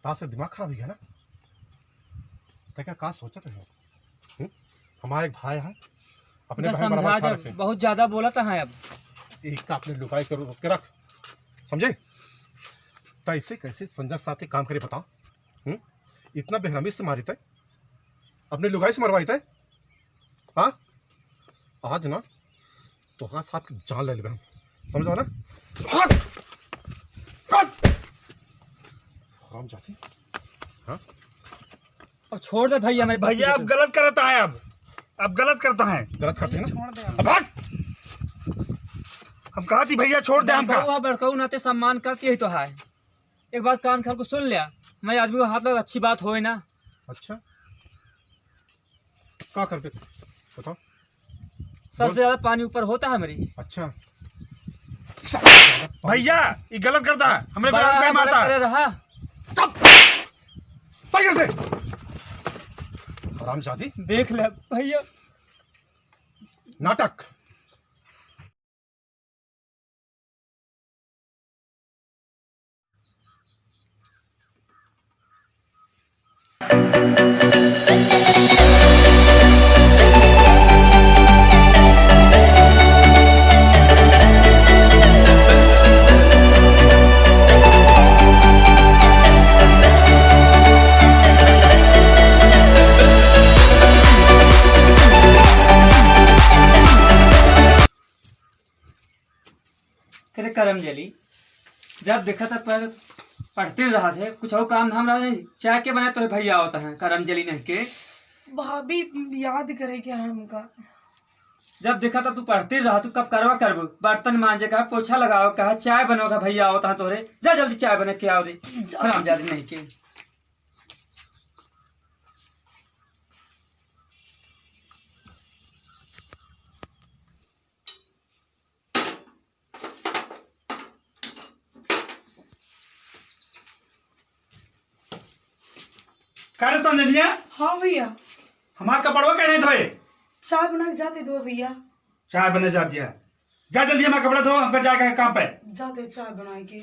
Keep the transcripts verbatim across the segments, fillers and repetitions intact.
तार से दिमाग खराब होइ गया ना? तै का, का सोचत है? हम्म? हमारा एक भाई है, अपने इनका भाई बराबर समझा ख्याल दे, रखे। बहुत ज्यादा बोलत है अब। एक तो अपने लुगाई के रोक के रख, समझे? तै ऐसे कैसे संजय साथ के काम करे, बताओ? हम्म? इतना बेहरमी से मारी तै, अपने लुगाई से मरवाई तै, हाँ? आज ना तोहरा साथ के जान ले लेबे हम, समझा ना? हट! हट! हरामजादी। हाँ? अब छोड़ दे भैया, मेरे भैया, अब गलत करता है, अब, अब गलत करता है। गलत करते हैं ना? छोड़ दे। अब हट! हम कहा थी भैया, छोड़ दे हमका। बड़कऊ है, बड़कऊ नाते सम्मान करती है तो है। एक बात कान खोल के सुन लिया, मैं आदमी को हाथ लगा, अच्छी बात होए ना। अच्छा, का करबे तू? बताओ। सबसे ज्यादा पानी ऊपर होता है मेरी। अच्छा। भैया, ये गलत करता है। हमरे बड़ा बड़ा है, मारता गलत है। करे रहा। चुप! भाग यहाँ से। हरामजादी। देख ले भैया। नाटक। करे करम जली, जब देखा तब पर पढ़ते रहा थे, कुछ और काम धाम रहा नहीं, चाय के बना तोरे भैया आवत हैं, करम जली नहीं के। भाभी याद करे क्या है हमका? जब देखा तब तू पढ़ते रहा, तू कब करवा करबू, बर्तन मांजे का, पोछा लगाओ का, चाय बनाओ का, भैया आवत हैं तोरे, जा जल्दी चाय बना के आओ रे, जा। हरामजादी नहीं के। का रे संजनिया? हाँ भैया। हमार कपड़वा काहे नहीं धोए? चाय बना के जाते दो भैया। चाय बना जा दिया। जा जल्दी हमार कपड़ा धो, हमका जाए के काम पे। जाते चाय बनाए के।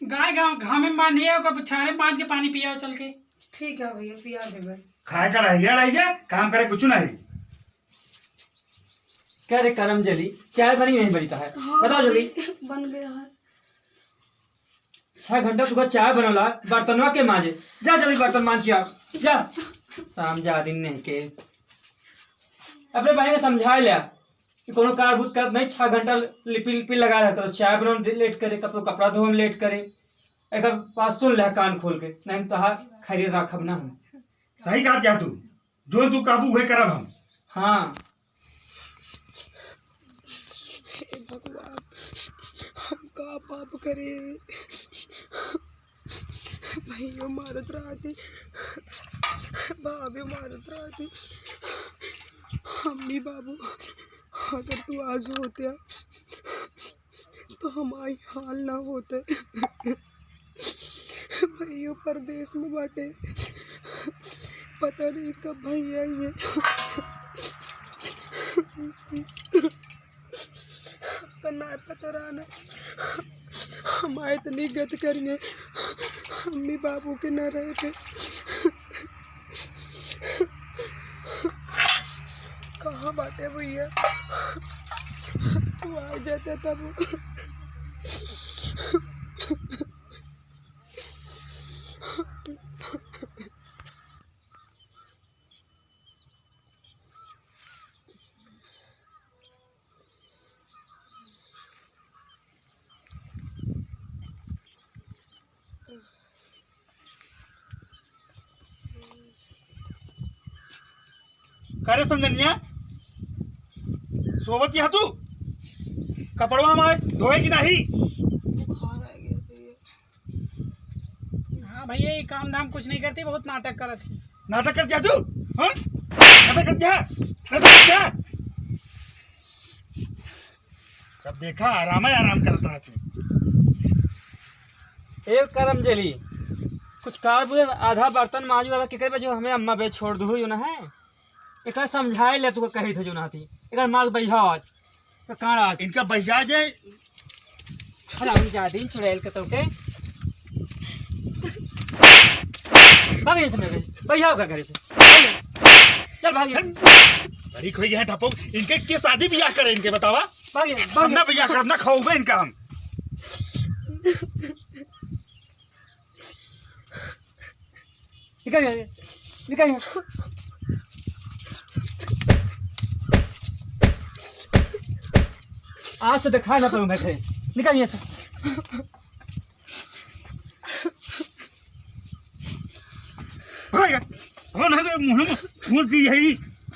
गाय गाँव घामे में बांधी है, ओकर छाने बांध के पानी पियाओ चल के। ठीक है भैया, पिया देबे। खाए का रह गया, रह गया, काम करे कुछ नहीं। क्या रे करम जली, चाय बनी नहीं बनी तो है? हाँ, बताओ जल्दी। बन गया है। छह घंटा तुका चाय बनला, बर्तनवा के मांजे? जा जल्दी बर्तन मांज के आ, जा। हरामजादी नहीं के। अपने बहन के समझाए लिया कि कोनो कार भूत करत नहीं, छह घंटा लिपि लिपि लगा रहा करो, चाय बनावे में लेट करे, कपड़ो कपड़ा धोवे में लेट करे। एक बात सुन ले कान खोल के, नहीं तो हाथ खरीद रखब ना हम। सही कहा जा तू, जो तू काबू हुए करब हम। हाँ। हे भगवान, हम का पाप करे? भैया मारत रहती, भाभी मारत रहती, अम्मी बाबू, अगर तू आज होत्या तो हमारी हाल ना होते। भैया परदेस में बाटे, पता नहीं कब भैया आइए। पर ना पता रहा ना, हमारे इतनी गत करिए, अम्मी बाबू के ना रहे पे। कहाँ बाटे भैया? तू आ जाता तब। का रे संजनिया, सोवत यहाँ तू? कपड़वा हमारे धोए कि नहीं? बुखार आ गया भैया। हाँ भैया, ये काम धाम कुछ नहीं करती, बहुत नाटक करत ही। नाटक करत जा तू? हाँ? नाटक करत जा? नाटक करत जा? सब देखा, आराम ही आराम करत रहा तू। ए करम जली, कुछ कार बुझे, आधा बर्तन मांजू वाला केकरे बे जो हमें अम्मा बे छोड़ दू, यो ना है? एकर समझाए ले, तू कही थे जो ना थी। एकर मार बहिया आज। तो कहाँ आज? इनका बहिया जाए। हला, हम जा दिन चुड़ैल के तोके। भाग यहाँ से मेरे घर से। भैया होगा घर से। चल भाग यहाँ। बड़ी खोई है ठपो, इनके के शादी बियाह करे इनके बतावा। भाग यहाँ, भाग हम ना यहाँ। बियाह करब, ना खाऊबे इनका हम। निकल यहाँ से, निकल यहाँ से। आज से दिखाई ना पड़ूँ मैं तेरे। निकल यहाँ से। भाग, कौन है बे? मुँह में ठूस दी यही,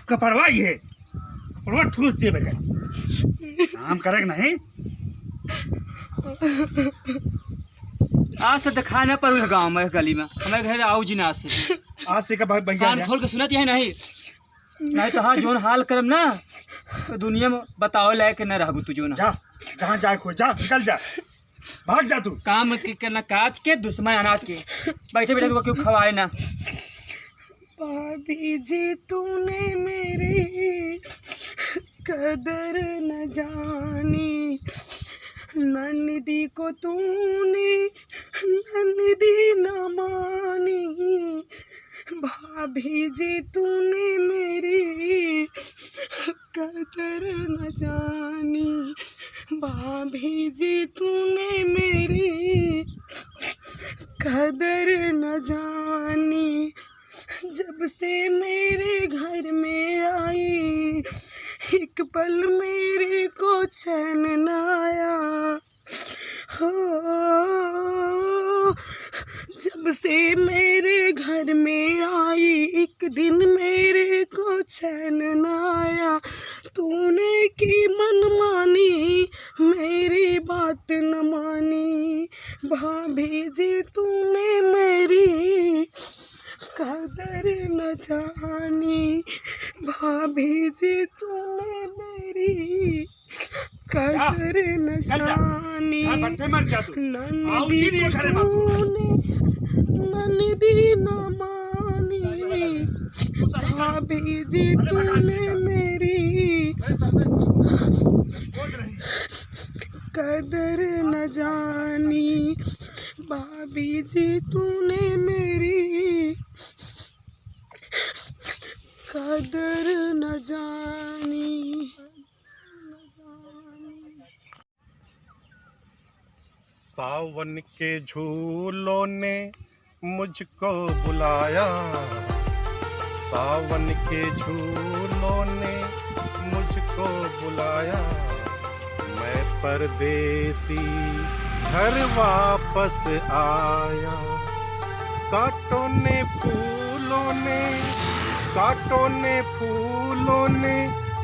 कपड़वा ही है, कपड़वा ठूस दिए बगैर काम करे के नहीं। आज से दिखाई ना पड़ू गाँव में, गली में। हमारे घर आओ जी ना आज से। आज से का भाई भैया कान जा। खोल के सुनत है नहीं, नहीं तो हाँ जोन हाल करम ना, तो दुनिया में बताओ लायक न रहबू तू जोन। जा, जहाँ जाए को जा, निकल जा, भाग जा तू। काम के करना काज के, दुश्मन अनाज के। बैठे बैठे तुमको क्यों खवाए ना। भाभी जी तूने मेरी कदर न जानी, ननदी को तूने ननदी न मानी। भाभी जी तूने मेरी कदर न जानी, भाभी जी तूने मेरी कदर न जानी। जब से मेरे घर में आई, एक पल मेरे को चैन न आया। हो, जब से मेरे घर में आई, एक दिन मेरे को चैन न आया। तूने की मनमानी, मेरी बात न मानी। भाभी जी तूने मेरी कदर न जानी, भाभी जी तूने मेरी कदर न चल जा। जानी। हाँ, भट्ठे मर जा तू। ननदी को तूने ननदी न मानी, भाभी जी तूने मेरी कदर न जानी, भाभी जी तूने मेरी कदर न जानी। सावन के झूलों ने मुझको बुलाया, सावन के झूलों ने मुझको बुलाया, मैं परदेसी घर वापस आया। कांटों ने फूलों ने, कांटों ने फूलों ने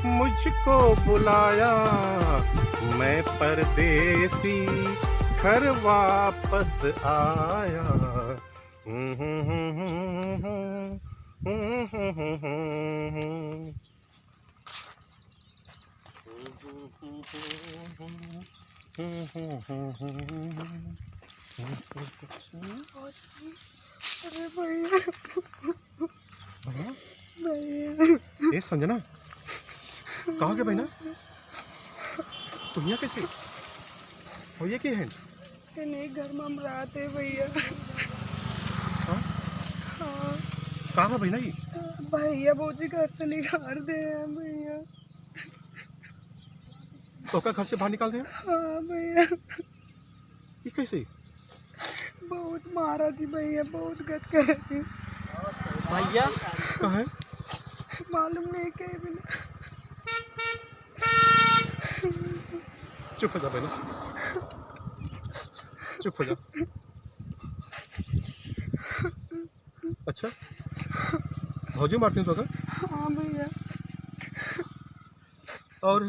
मुझको बुलाया, मैं परदेसी घर वापस आया। अरे भैया। भैया? भैया। ए संजना, कहाँ के बहिना? तुम यहाँ कैसे? और ये के हैं? इन्हीं घर में हम रहते भैया। हाँ? हाँ। कहाँ है बहिना ये? भैया भौजी घर से निकाल दे हैं भैया। तो का घर से बाहर निकाल दे? हाँ भैया। ये कैसे? बहुत मारा थी भैया, बहुत गत करे थी। भैया। कहाँ है? मालूम नहीं कहीं भी ना। चुप हो जा पहले। चुप हो जा। अच्छा, भौजी मारती हैं तो का? हाँ भैया। और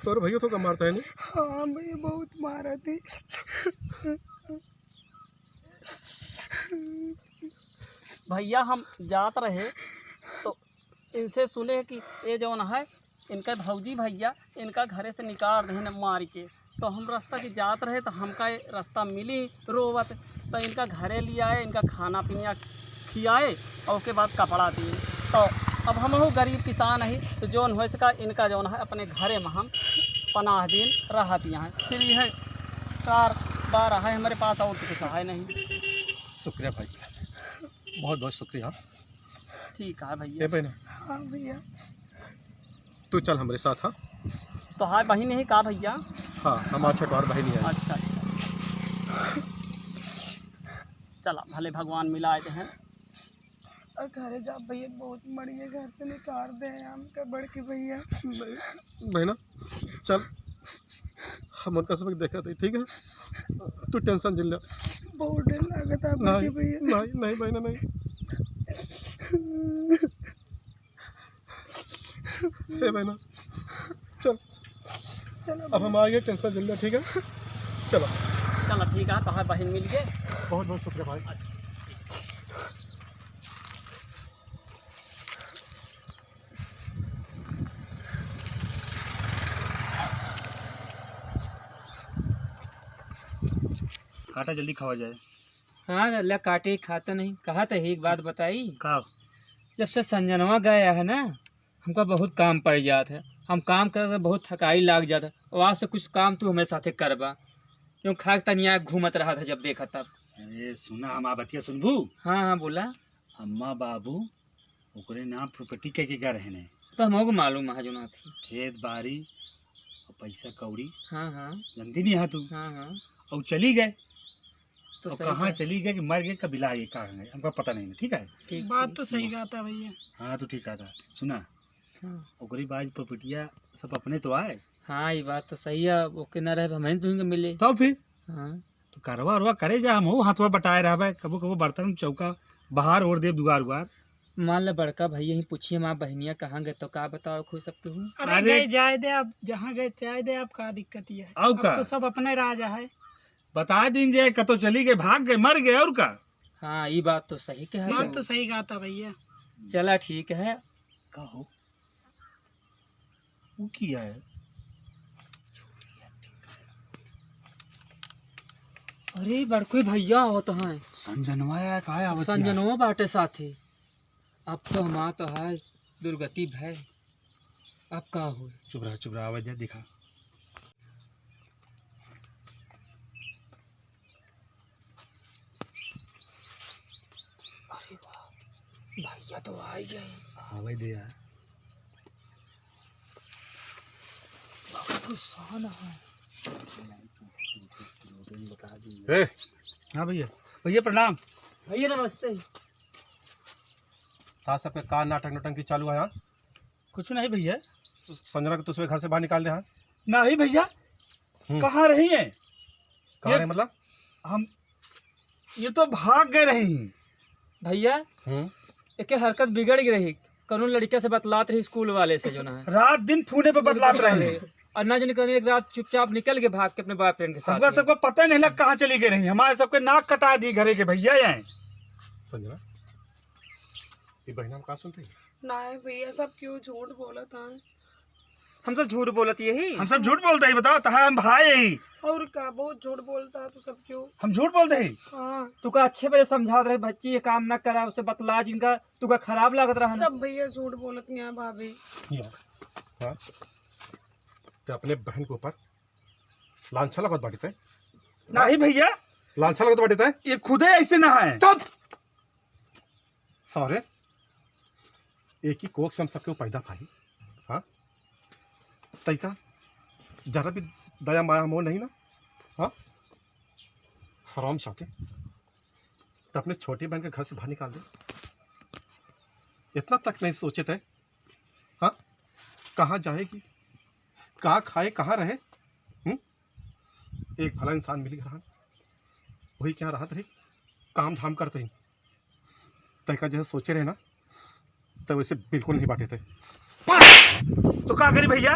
तोर भैया तो का मारता है नहीं? हाँ भैया, बहुत मारा थी। भैया, हम जात रहे तो इनसे सुने कि ये जौन है, इनका भौजी भैया इनका घरे से निकाल देहे न मार के। तो हम रास्ता की जात रहे तो हमका ये रास्ता मिली रोवत, तो इनका घरे ले आए, इनका खाना पीना खियाए और उसके बाद कपड़ा दिए। तो अब हम हो गरीब किसान ही, तो जौन हो सका इनका जौन है अपने घरे में हम पनाह दिन रहत यहाँ। फिर यह कार बार है हमारे पास, और तो कुछ है नहीं। शुक्रिया भाई, बहुत बहुत शुक्रिया। ठीक है भैया। ए बहना, हाँ भैया। तू चल हमरे साथ, हाँ। तोहार बहिन ही का भैया? हाँ, हमार छोटवार बहिन ही है। अच्छा, अच्छा। चला, भले भगवान मिलाए दे हैं। और घरे जा भैया, बहुत मड़िए घर से निकाल दे हैं हमका बड़के भैया। बहना, चल, हम उनका सबक देखा थे, ठीक है? तू टेंशन जिन ले। बहुत डर लागत है बड़के नहीं, भैया। नहीं, नहीं बहना, नहीं। हे बहना, चल। चलो अब हम आगे, टेंशन जिन ले, ठीक है? चलो। चलो, ठीक है, तोहार बहिन मिल गए। बहुत बहुत शुक्रिया भाई। काटा जल्दी खावा जाए। हाँ, ले काटे खाता नहीं। कहा तो एक बात बताई। का? जब से संजनवा गया है ना, हमका बहुत काम पड़ जात है। हम काम करत बहुत थकाई लाग जात है। और आज से कुछ काम तू हमरे साथे करबा। क्यों खा के तनिया घूमत रहा था जब देखा तब। अरे सुना, हमार बतिया सुनबू? हाँ, हाँ, बोला। अम्मा बाबू ओकरे नाम प्रॉपर्टी कइके गए रहे ने। तो हमको मालूम है जो ना थी। खेत बारी और पैसा कौड़ी। हाँ, हाँ। जानती नहीं है तू? हाँ, हाँ। और चली गए। तो और सही कहाँ बात। चली गए कि मर गए, कब बिला गए, कहाँ गए, हमका पता नहीं ना, ठीक है? ठीक, बात ठीक। तो सही कहा था भैया। हाँ, तो ठीक कहा था। सुना, हाँ। ओकरी बाद प्रॉपर्टिया सब अपने तो आए। हाँ, ये बात तो सही है, ओके ना रहे, हम ही तुमके मिले। तो फिर? हाँ। तो करवा उरवा करे जा, हम हथवा बटाए रहबे, कबो कबो बर्तन चौका बाहर ओर देब दुआर उआर। मान ले बड़का भैया ही पूछिए, माँ बहनिया कहाँ गए तो का बताओ खुद सबके हूँ। अरे अरे। गए जाए दे, अब जहाँ गए जाए दे, अब का दिक्कत ये है? अब अब का? तो सब अपने राजा है। बता दीन जे कतो चली गए, भाग गए, मर गए, और का? हाँ, ये बात तो सही कहा बात तू। तो सही कहा था भैया। चला ठीक है। का हो? वो किया है? अरे बड़कोई भैया आवत हैं। संजनवा या का आवत है? संजनवा बाटे साथे। अब तो हमार तो है दुर्गति भय। अब का हो? चुप रहा, चुप रहा, आवाज दे, दिखा। अरे वाह, भैया तो आ ही गए। आवे दे यार। बहुत गुस्सा ना है। ए! हाँ भैया। भैया प्रणाम। भैया नमस्ते। का सबके का नाटक नौटंकी चालू है, हाँ? कुछ नहीं भैया। संजना के तो सुबह घर से बाहर निकाल दे, हाँ? नहीं भैया। हम्म। कहाँ रही हैं? कहाँ ये रहे मतलब? हम, ये तो भाग गए रही। भैया, हम्म। एके हरकत बिगड़ गई रही। कौनो लड़का से बतलात रही स्कूल वाले से जो ना है। रात दिन फोने पे बतलात रही। और ना जाने कौन एक रात चुपचाप निकल के भाग के अपने बॉयफ्रेंड के साथ हमका में। सबको पता नहीं लग कहाँ चली गई रही। हमारे सबके नाक कटा दी घरे के भैया ये। संजना, ये बहना हम का सुनते हैं? नहीं भैया, सब क्यों झूठ बोलत हैं? हम सब झूठ बोलत यही? हम सब झूठ बोलते ही, बताओ, तहार हम भाई यही। और का, बहुत झूठ बोलता है तू सब क्यों? हम झूठ बोलते ही? हाँ। तू का अच्छे बड़े समझावत रहे, बच्ची ये काम ना करा, उसे बतला जिनका, तू का खराब लागत रहा ना? सब भैया झूठ बोलत हैं भाभी। या, हाँ? ते अपने बहन के ऊपर लांछा लगत बाटी ते? नहीं भैया। लांछा लगत बाटी ते? ये खुदे ऐसे ना है। चुप! सारे, एक ही कोख से हम सबके पैदा भाई, हाँ? तैका जरा भी दया माया मोह नहीं ना, हाँ? हराम साथे, तो अपने छोटी बहन के घर से बाहर निकाल दे। इतना तक नहीं सोचे थे, हाँ? कहाँ जाएगी, का खाए, कहाँ रहे, हम्म? एक भला इंसान मिल गया, वही क्या रहत रही, काम धाम करते ही। तैका जैसे सोचे रहे ना, तो वैसे बिल्कुल नहीं बाटे थे। तो का करी भैया,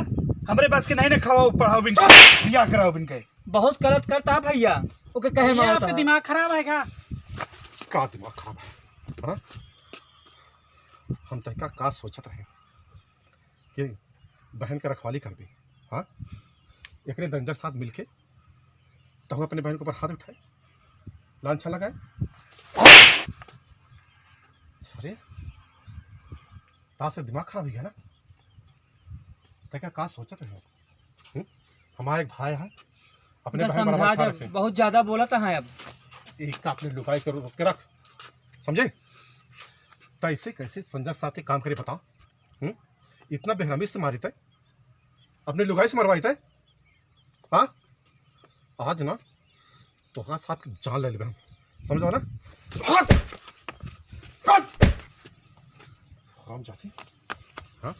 हमरे बस के नहीं ना खावा पढ़ाओ बिन, बियाह कराओ बिन के। बहुत गलत करता है भैया, ओके कहे भैया, मारता आपका है। दिमाग खराब है का? का दिमाग खराब है, हाँ? हम तैका का सोचत रहे कि बहन के रखवाली करबी, हाँ? एकरे दंजक साथ मिलके तहु अपने बहन के ऊपर हाथ उठाए, लांछा लगाए। अरे, तार से दिमाग खराब हो गया ना? तैका का सोचत रहे? हम्म? हमारा एक भाई है, अपने इनका बहन बराबर समझा ख्याल दे, रखे। बहुत ज्यादा बोलत है अब। एक का अपने लुगाई के रोक के रख, समझे? तैसे कैसे संजय साथ के काम करे, बताओ? हम्म? इतना बेहरामी से मारी तय, अपने लुगाई से मरवाई तय। हाँ, आज ना तोहरा साथ के जान ले लेबे हम, समझा ना? हट! हट! हराम जाती। हाँ?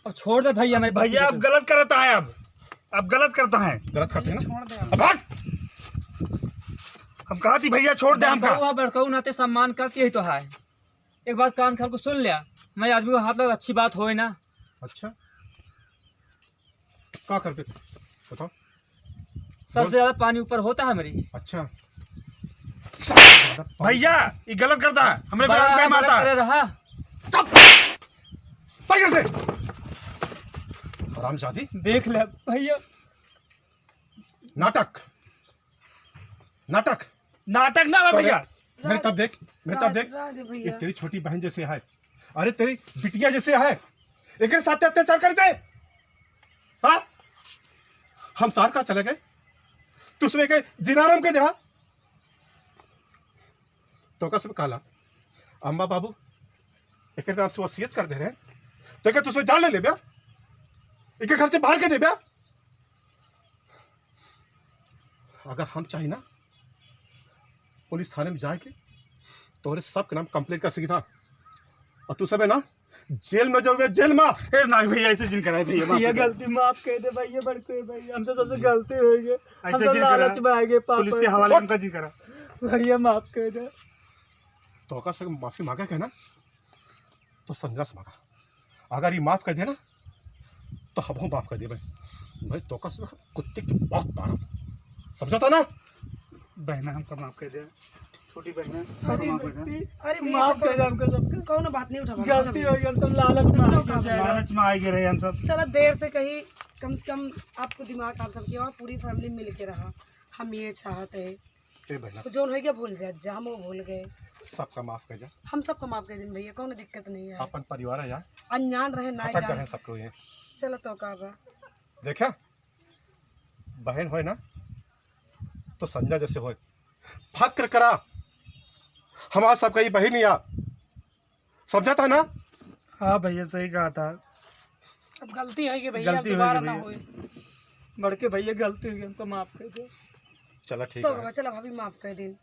अब छोड़ दे भैया, मेरे भैया, अब गलत करता है, अब अब गलत करता है। गलत करते हैं ना? छोड़ दे। अब हट! हम कहा थी भैया, छोड़ दे हमका। बड़कऊ है, बड़कऊ नाते सम्मान करती है तो है। एक बात कान खोल के सुन लिया, मैं आदमी को हाथ लगा, अच्छी बात होए ना। अच्छा, का करते थे, बताओ। सबसे ज्यादा पानी ऊपर होता है मेरी। अच्छा, भैया, ये गलत करता है, हमरे बड़ा बड़ा है, कहीं बड़ा मारता करे है। रहा। पकड़ से। हरामजादी। देख ले भैया। नाटक, नाटक। नाटक ना हो भैया। मेरे तब देख, मेरे तब देख। रह दे ये भैया। तेरी छोटी बहन जैसे है, अरे तेरी बिटिया जैसे है, एक साथ अत्याचार कर दे। हाँ, हम सार का चले गए, तुसरे के जिनाराम के जहाँ। तो का सब काला, अम्मा बाबू एक नाम से वसीयत कर दे रहे, तो क्या तुसरे जान ले ले ब्या? एक घर से बाहर के दे ब्या? अगर हम चाही ना पुलिस थाने में जाए के, तोहरे सब के नाम कंप्लेंट कर सकी था। और तू सब है ना जेल में जाओगे, जेल में। ए नहीं भैया, ऐसे जिन कराए भैया, माफ भैया कर दे। गलती माफ कर दे भैया, बड़के भैया, हमसे सबसे गलती हो गई। हम ऐसे तो जिन करा। लालच में आ गए पापा पुलिस के के। हवाले हमका जिन करा। भैया माफ कर दे। तो का सब माफी मांगा के ना, तो संजय से मांगा। अगर ये माफ कर दे ना, तो हम माफ कर दे भाई। भाई तो का सब कुत्ते की मौत मारत, समझा था ना? बहना हमका माफ कर दे, छोटी बहना अरे हमका माफ कर दे। अरे भैया, माफ सब कर दे हमको सबको। कौनो बात नहीं उठा। गलती हो गई, हम तो लालच में आ गए। लालच में आ गए रहे हम सब। चला, देर से कही, कम से कम आपको दिमाग, आप सबके और पूरी फैमिली मिल के रहा। हम ये चाहते हैं ए बहना, तो जोन हो गया भूल जा, जा हम वो भूल गए। सबका माफ कर जा। हम सबको माफ कर दिन भैया, कौनो दिक्कत नहीं है। अपन परिवार है यार, अनजान रहे ना भटक गए जान। हैं सबको ये। चलो तो का बा। देखा, बहन होए ना तो संजय जैसे होए, फक्र करा। हमारा सबका ये बहन ही आ, समझा था ना? हाँ भैया, सही कहा था। अब गलती हो गई भैया, अब गलती हो दोबारा गई ना भैया। होए। बड़के भैया गलती हो गई, हमको माफ कर दे। चला ठीक तो है। का, चला भाभी माफ कर दिन।